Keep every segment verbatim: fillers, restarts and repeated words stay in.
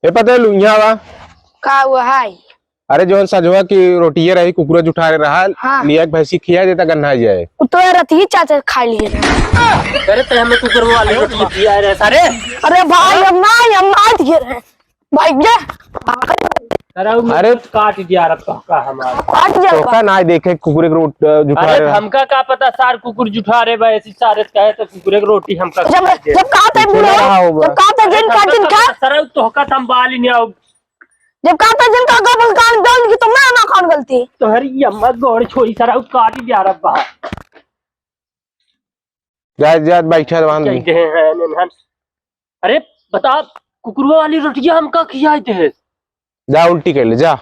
ए पटेलू, यहाँ आवा। का हुआ है? अरे, जौन सजवा की रोटिये रही, कुकुरे जुठारे रहा, हाँ। लिया के भैंसी खिया देता, गन्हाई जाए। उ तो रतिये चाचा खा लिए रहे। अरे, ते हमें कुकुर वाली रोटी खिया रहे सारे। अरे भाई, हम ना, हम ना दिए रहे। भाई, जा। अरे, अरे। काट दिया रहा तोहका हमारा। काट दिया तोहका बा। ना देखे, कुकुरे के रोट-, अ, जुठारे अरे, रहा। हमका का पता, सार कुकुर जुठारे बा, ऐसी सारे कहे तो कुकुरे के रोटी हमका जब, खिया दे। जब कहा था कुकुर बुढ़ो, रहा होगा। जब कहा था अरे, जिनका, हमका का जिनका। पता, सारा तोहका संभाली नहीं आओ। जब कहा था जिनका गबल कान दर्द की तो मैं ना खान गलती। तोहरी अम्मा गोड़ छोड़ी सारा काट दिया रब्बा। जा, जा, बैठा वहाँ। कह दे हैं, हैं, हैं। अरे, बता, कुकुरवा वाली रोटिया हमका खियाई दे। जा उल्टी कर ले, जा।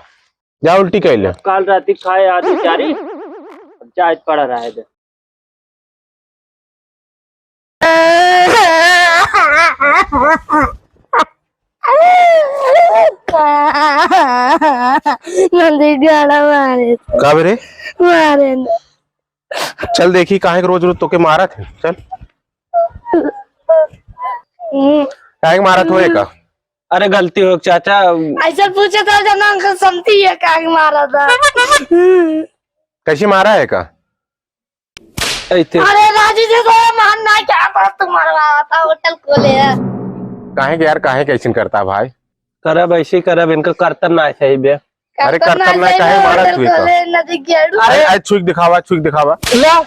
जा उल्टी कर ले। काल रात खाए आज बेचारी। अब जाए पड़ा रहा है। नंदी गाड़ा मारे। का बे रे? मारे न। चल देखी काहे के रोज रोज तोके मारत है, चल। हम्म। काहे के मारत होए का? अरे गलती हो चाचा। ऐसे पूछे तो जना अंकल समती है काहे के मारा था। कैसे मारा है का? ऐसे। अरे राजू जी तो मान ना क्या बात तुम्हारा था होटल खोले है। काहे के यार, काहे के ऐसन करता भाई? करब ऐसे करब, इनका करतब ना सही बे। अरे करतब ना काहे मारत हुई का? अरे, अरे, छुई के दिखावा, छुई के दिखावा। ला।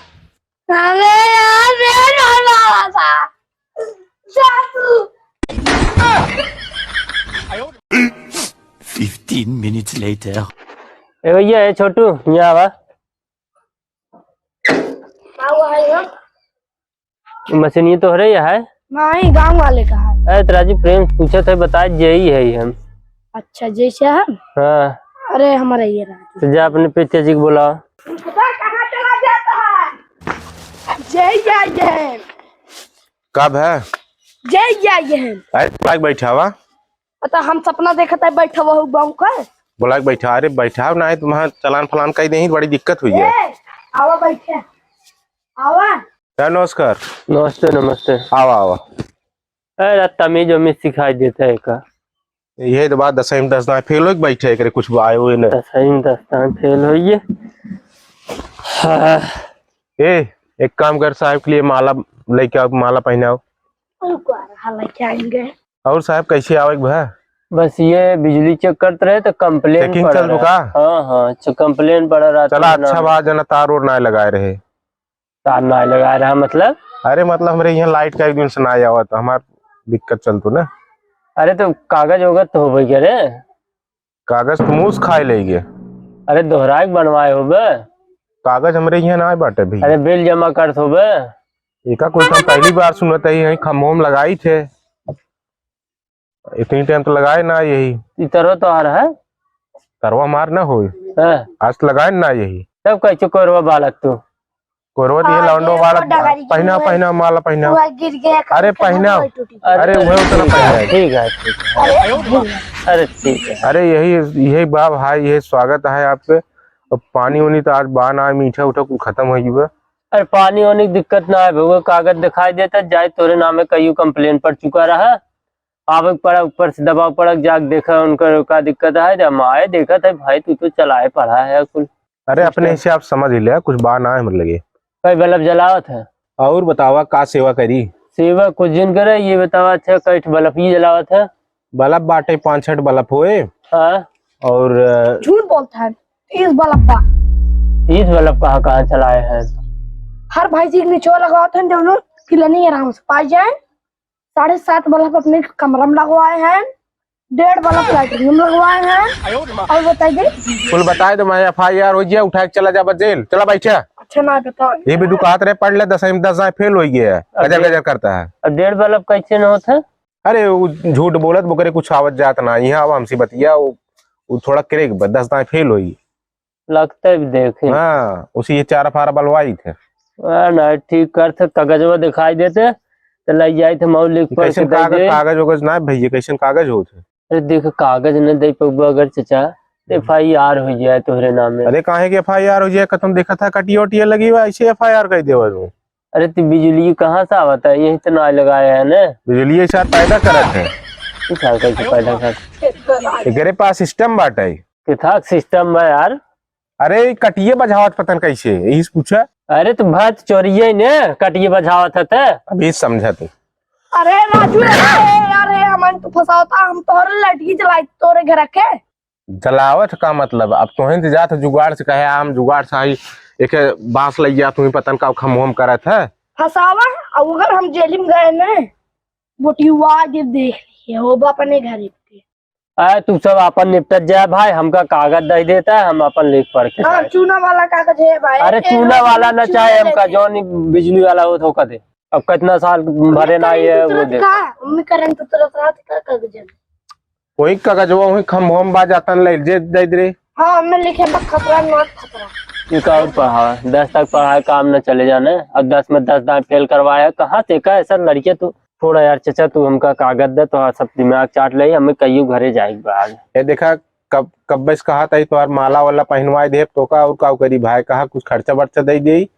अरे यार, रे मारवा था। जा तू। Fifteen minutes later. ए भैया, ए छोटू, यहाँ आवा। का हुआ है यो? मशीन ये तोहरे ही है? नहीं, गाँव वाले का है। अरे, तोरा जी प्रेम से पूछत है, बता, जेई है हम। अच्छा, जेई से है? हाँ। अरे, हमारा ये रहा। तो जा अपने पिता जी को बुलाओ। पता कहाँ चला जाता है? जेई आए हैं। कब है? जेई आए हैं। अरे, बुला के बैठावा। पता हम सपना देखत है, बैठा हुआ हूँ गाँव का। बुला के बैठा, अरे बैठाओ ना, तुम्हारा चालान फलान कही नहीं, बड़ी दिक्कत हुई है। ए, आवा बैठे, आवा। सर, नमस्कार। नमस्ते, नमस्ते। आवा, आवा। अरे, तमीज उमीज सिखाई देता है का? यही तो बात, दसवीं में दस दाएं फेल हो के बैठे, एकरे कुछ आए हुए न। दसवीं में दस दाएं फेल हो ये। हाँ। ए, एक काम कर, साहब के लिए माला लेके आओ, माला पहनाओ। और को आ रहा लेके आएंगे। और साहब, कैसे आवे के भा? बस ये बिजली चेक करत रहे तो complain checking पड़ा चल रहा। रुका? हाँ, हाँ, च-, complain पड़ा रहा चला, था ना। अच्छा बा, जना तार ओर ना लगाए रहे। तार ना लगाए रहा मतलब? अरे मतलब हमरे यहाँ light का एक दिन से ना आवत, हमार दिक्कत चलतो ना। अरे तो कागज ओगज तो होबे करे। कागज तो मूस खाए लेगे। अरे दोहराए के बनवाए होबे। कागज हमरे यहाँ ना बाटे भैया। अरे बिल जमा करत होबे। एका कोई हम पहली बार सुनत है, यही खम्भों में लगाई थे। इतनी टाइम तो लगाए ना यही। ई तरवा तोहार है? तरवा हमार ना होई। हाँ। आज तो लगाए ना यही। तब कैसे कोरवा बालक तू? कोरवा तो ये हाँ, लौंडो ये वाला वो डगरी पहना, गिर गए। पहना, माला पहना। वो गिर गया, अरे, कहीं पहना। वो टूटी। अरे, अरे, वो उतना ठीक है, पहना है। ठीक है, ठीक है। अरे, अरे, ठीक है। अरे, यही, यही बा भाई, यही स्वागत है आपके। अब पानी उनी तो आज बा ना, मीठा उठा कुल खत्म हो गया। अरे, पानी वानी की दिक्कत ना है, वो कागज दिखाई देता, जाए तोरे नामे कईयो complain पड़ चुका रहा। आवे के पड़ा, ऊपर से दबाव पड़ा, जाके देखा उनकर का दिक्कत है। जब हम आए, देखत है, भाई, तू तो चलाए पड़ा है कुल। अरे, अपने हिसाब समझ ही ले, कुछ बा ना है, मतलब, ये। कई बल्ब जलावत है। और बतावा, का सेवा करी? सेवा कुछ दिन करे, ये बतावा, अच्छा, कई ठे बल्ब ही जलावत है? बल्ब बाटे, पाँच छठ बल्ब होए। हाँ। और, अ, झूठ बोलता है, तीस बल्ब बा। तीस बल्ब कहाँ, कहाँ चलाए हैं? हर भाई जी के नीचे लगावत हैं, जौनो कि लनी आराम से पाई जाए। साढ़े सात बल्ब अपने कमरा में लगवाए हैं, डेढ़ बल्ब लैट्रिन में लगवाए हैं। और बताइए। कुल बताए दो, मैं FIR हो जाए, उठा के चला जाबा जेल, चला बैठा। अच्छा ना बताओ। ये भी दुकात रहे, पढ़ ले, दसवीं में दस दाएं फेल हो गया है, गजर गजर करता है। अब डेढ़ बल्ब कैसे न होता है? अरे वो झूठ बोलत, बोकरे कुछ आवत जात ना, यहाँ आवा हमसे बतिया, वो, वो थोड़ा क्रेक बा, दस दाएं फेल होई। लगते भी देखे। हाँ, उसी ये चारा फारा बलवाई थे। हाँ, ना, ठीक करते, कागजवा दिखाई देते, तो लग जाए थे, मऊ लिख ये पढ़ के कैसन दे कागज, दे। कागज वगज ना भैया, कैसन कागज होत है? अरे देख, कागज न दे पउबा अगर चचा, हम्म। FIR हो जाए तोहरे नाम में। अरे काहे के FIR हो जाए, कतम देखा था कटिया उटिया लगी हुआ, ऐसे FIR कर देवा तू। अरे तो बिजली कहाँ से आवत है? यही तो ना लगाए है ना। बिजली ऐसा पैदा करत है। पूछा कैसे पैदा कर। एकरे पास सिस्टम बाटे। किथा सिस्टम बा यार? अरे, ई कटिए बजावत पतन कैसे, यही से पूछा। अरे, तो भाई, तो चोरिये ने कटिए बजावत है ते। अभी समझा तू। अरे राजू, अरे यार, ए, हमन तो फंसावता, हम तोहरे लड़की चलाई तोरे घर के। जलावत का मतलब? अब तोहें तो जात जुगाड़ से कहे, आम जुगाड़ से आई, एक बांस लग गया, तुम्हें पतन का खम होम करत है। फंसावा, अब अगर हम जेल में गए ने, बोटिवा के देख लिए, वो बा अपने घरे पे। अरे, तू सब आपन निपटत जाए भाई, हमका कागज दे देता है, हम आपन लिख पढ़ के हाँ, जाए। चूना वाला कागज है भाई। अरे, ए, चूना वाला ना चाहे हमका, जौन बिजली वाला हो तो का दे। अब कितना साल भरे ना ये वो दे। का? मम्मी करंट उतरत रहा तो का कागज है? वही कागजवा वही खम्भवा में बा जातन ले जे दे दे रे। हाँ, हमें लिखे बा खतरनाक खतरा। ये का और पढ़ा? दस तक पढ़ाए काम न चले जाने, अब दस में दस दांत फेल करवाए। कहाँ से का ऐसा लड़के तू? छोड़ा यार चचा, तू हमका कागज दे, तो हाँ, सब दिमाग चाट ले, हमें कहियो घरे जाए के बा आज। ए देखा, कब, कब्बे से कहा था, तोहार माला वाला पहनवाए देब, तो का और का करी भाई, कहा कुछ खर्चा बर्चा दे दे,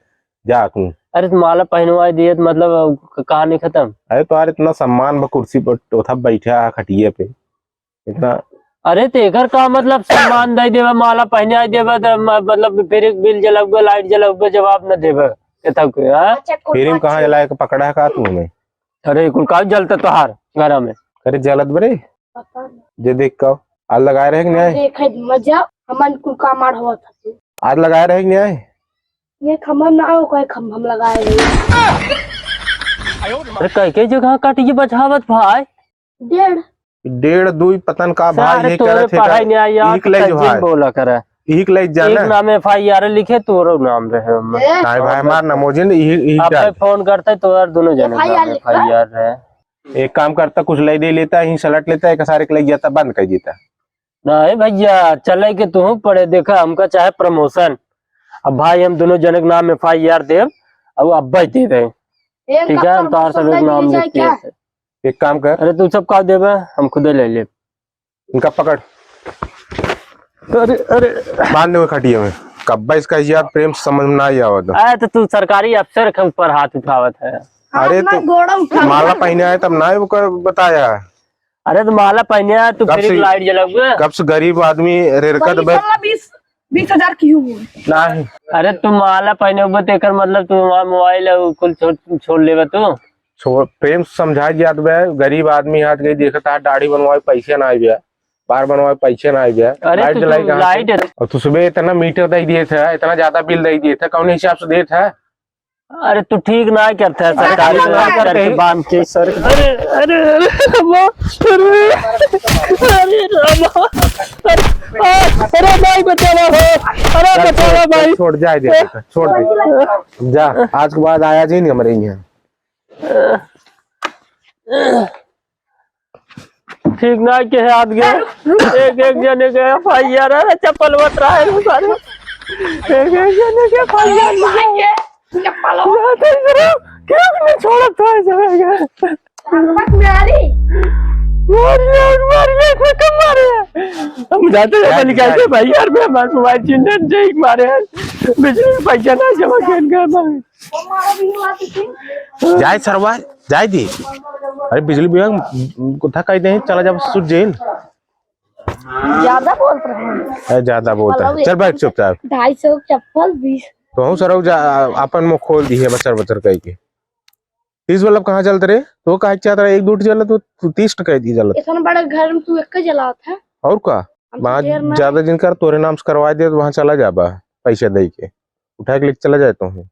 जा तू। अरे, तो माला पहनवाए दिए, तो मतलब, क-, कहानी खत्म? अरे, तोहार इतना सम्मान बा, कुर्सी पर, ओथा बैठा है, खटिए पे, इतना। अरे, तो एकर का मतलब, सम्मान दे देबे, माला पहनाए देबे, तो म-, मतलब, फिर एक बिल जलबे, लाइट जलबे, जवाब न देबे, ये तब के, हाँ? अच्छा, कुल फिर कहाँ बात जलाए के पकड़ा है का तू हमें? अरे, कुल का जलता तोहार घर में? अरे, जलत बरे। पता नहीं। जे देख का, आज लगाए रहे कि नहीं आए? देखे मजा, हमन कुल का मार हुआ था। आज लगाए रहे कि नहीं आए? ये खम्भा में ना आओ, कोई खम्भा में लगाए रहे। अरे, कई कई जगह काट के बचावत भाई। डेढ़। डेढ़ दुई पतन का भाई, सारे ये तोरे करत है पढ़ाई का? नहीं आई यार, इही के ले जो तंजीम भाई। बोला करे। इही के ले जाना। एक नाम एफ आई आर लिखे, तोरो नाम रहे ओमे। ए? काहे भाई, हमार नाम हो जिन, इही, इही अब डाल। मैं फोन करता है, तो यार दोनों जने एफ आई आर नाम लिखवा। एफ आई आर रहे। एक काम करता, कुछ ले दे लेता, यहीं सलट लेता, एक सारे के ले जाता, बंद कर देता। नहीं भैया, चले के तुहू पड़े, देखा, हमका चाहे प्रमोशन। अब भाई, हम दोनों जने के नाम एफ आई आर देब, अब अब्बे देबे। एक ठीक है, हम कप तोहार सब एक समोसा नाम दिए जाए लिख के क्या? एक काम कर। अरे, तू सब का देबे, हम खुदे ले लेब। इनका पकड़। अरे, अरे। बांध दे खटिया में। कब्बा इसका यार प्रेम से समझ में ना ही आवत। अरे, तो तू सरकारी अफसर के ऊपर हाथ उठावत है। अरे, हाथ ना तो गोड़ा उठा। माला पहने आए तब ना ही ओकर बताया। अरे, तो माला पहने आए, तू कब फिर से, लाइट जलावे। कब से गरीब आदमी रेरकत भाई, बस। साला बीस, बीस हजार की हुई। नहीं। अरे, तू माला पहने हुए, तो एकर मतलब तू हमार मोबाइल है, वो कुल छोड़, छोड़ लेबे तू। छोड़, प्रेम से समझाए जात बे, गरीब आदमी हाथ गई देखत, हाथ दाढ़ी बनवाए पैसे ना आए बे, बार बनवाए पैसे ना आए बे, अरे लाइट तू जलाई तो कहाँ से? लाइट है। और तू सुबह इतना मीटर दे दिए थे, इतना ज्यादा बिल दे दिए थे, कौन हिसाब से दिए थे? अरे तू ठीक ना करते है, अरे सरकारी ठीक ना में करते करके ही। बांध के। सर, अरे, अरे, अरे, अम्मा, अरे, अरे, रामा, अरे, आ, अरे भाई बचावा हो, अरे चल, बचावा छोड़, भाई। छोड़, जाए दे, छोड़ दे। जा, आज के बाद आया जी नहीं हमारे यहाँ। ठीक ना के हाथ गए। एक, एक जने के एफ आई आर, अरे चप्पल मत रहा है सारे। एक, एक जने के एफ आई आर। चप्पल। क्यों नहीं छोड़ा था ऐसा? मार लिया, मार लिया, कोई कम मारे। हम जाते हैं, जाए, बन के आए जाए। भाई यार, मैं हमारे मोबाइल चिंतन जय मारे हैं। बिजली में पैसा ना जमा कर गया भाई। जाए सरवा, जाए दे। अरे बिजली विभाग को था कह दे, चला जा सूट जेल। ज्यादा बोलत रहे। अरे ज्यादा बोलत रहे। चल बैठ चुपचाप। ढाई सौ चप्पल, बीस। तो हम सरऊ जा, अपन मुंह खोल दी है बचर बचर कह के। तीस वाला कहाँ चलत रहे? तो काहे चाहत रहे एक दो जला तो तू तीस टका दी जला। इतना बड़ा घर में तू एक जलात है। और का? हम तो वहाँ ढेर ना ज्यादा दिन कर तोरे नाम से करवा दे तो वहाँ चला जाबा पैसा दे के। उठा के लेके चला जाए तो हूँ।